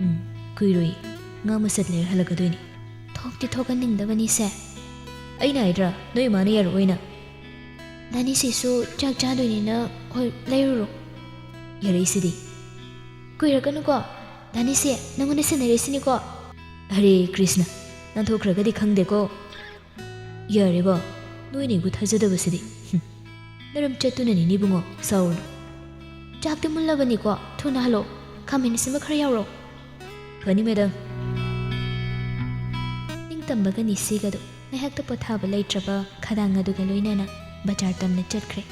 ꯎꯝ, ꯀꯨꯏꯔꯣꯏ꯫ ꯉꯥ ꯃꯁꯠ ꯂꯩꯔ ꯍꯜꯂꯛꯀꯗꯣꯏꯅꯤ꯫ ꯊꯣꯛꯇꯤ ꯊꯣꯛꯍꯟꯅꯤꯡꯗꯕꯅꯤꯁꯦ꯫ ꯑꯩꯅ ꯍꯥꯏꯗ꯭ꯔꯥ, ꯅꯣꯏ ꯏꯃꯥꯅ ꯌꯥꯔꯛꯑꯣꯏꯅ꯫ ꯗꯥꯅꯤꯁꯤꯁꯨ ꯆꯥꯛ ꯆꯥꯗꯣꯏꯅꯤꯅ, ꯍꯣꯏ, ꯂꯩꯔꯨꯔꯣ꯫ ꯌꯥꯔꯛꯏꯁꯤꯗꯤ꯫ ꯀꯨꯏꯔꯛꯀꯅꯨꯀꯣ꯫ ꯗꯥꯅꯤꯁꯤ, ꯅꯪꯉꯣꯟꯗ ꯁꯤꯟꯅꯔꯤꯁꯤꯅꯤꯀꯣ꯫ ꯍꯔꯦ ꯀ꯭ꯔꯤꯁꯅ, ꯅꯥꯟꯊꯣꯛꯈ꯭ꯔꯒꯗꯤ ꯈꯪꯗꯦꯀꯣ꯫ ꯌꯥꯔꯦꯕ, ꯅꯣꯏꯅꯤꯕꯨ ꯊꯥꯖꯗꯕꯁꯤꯗꯤ꯫ ꯍꯨꯝ꯫ ꯅꯔꯝ ꯆꯠꯇꯨꯅꯅꯤꯅꯦ ꯏꯕꯨꯡꯉꯣ, ꯁꯥꯎꯔꯨꯅꯨ꯫ ꯆꯥꯛꯇꯤ ꯃꯨꯜꯂꯕꯅꯤꯀꯣ, ꯊꯨꯅ ꯍꯜꯂꯣ꯫ ꯈꯥꯃꯦꯟ ꯑꯁꯤꯟꯕ ꯈꯔ ꯌꯥꯎꯔꯣ꯫ ꯐꯅꯤ ꯃꯦꯗꯥꯝ꯫ ꯅꯤꯡꯇꯝꯕꯒ ꯅꯤꯁꯤꯒꯗꯨ ꯉꯥꯏꯍꯥꯛꯇ ꯄꯣꯊꯥꯕ ꯂꯩꯇ꯭ꯔꯕ ꯈꯗꯥꯡ ꯑꯗꯨꯒ ꯂꯣꯏꯅꯅ ꯕꯖꯥꯔ ꯇꯝꯅ ꯆꯠꯈ꯭ꯔꯦ꯫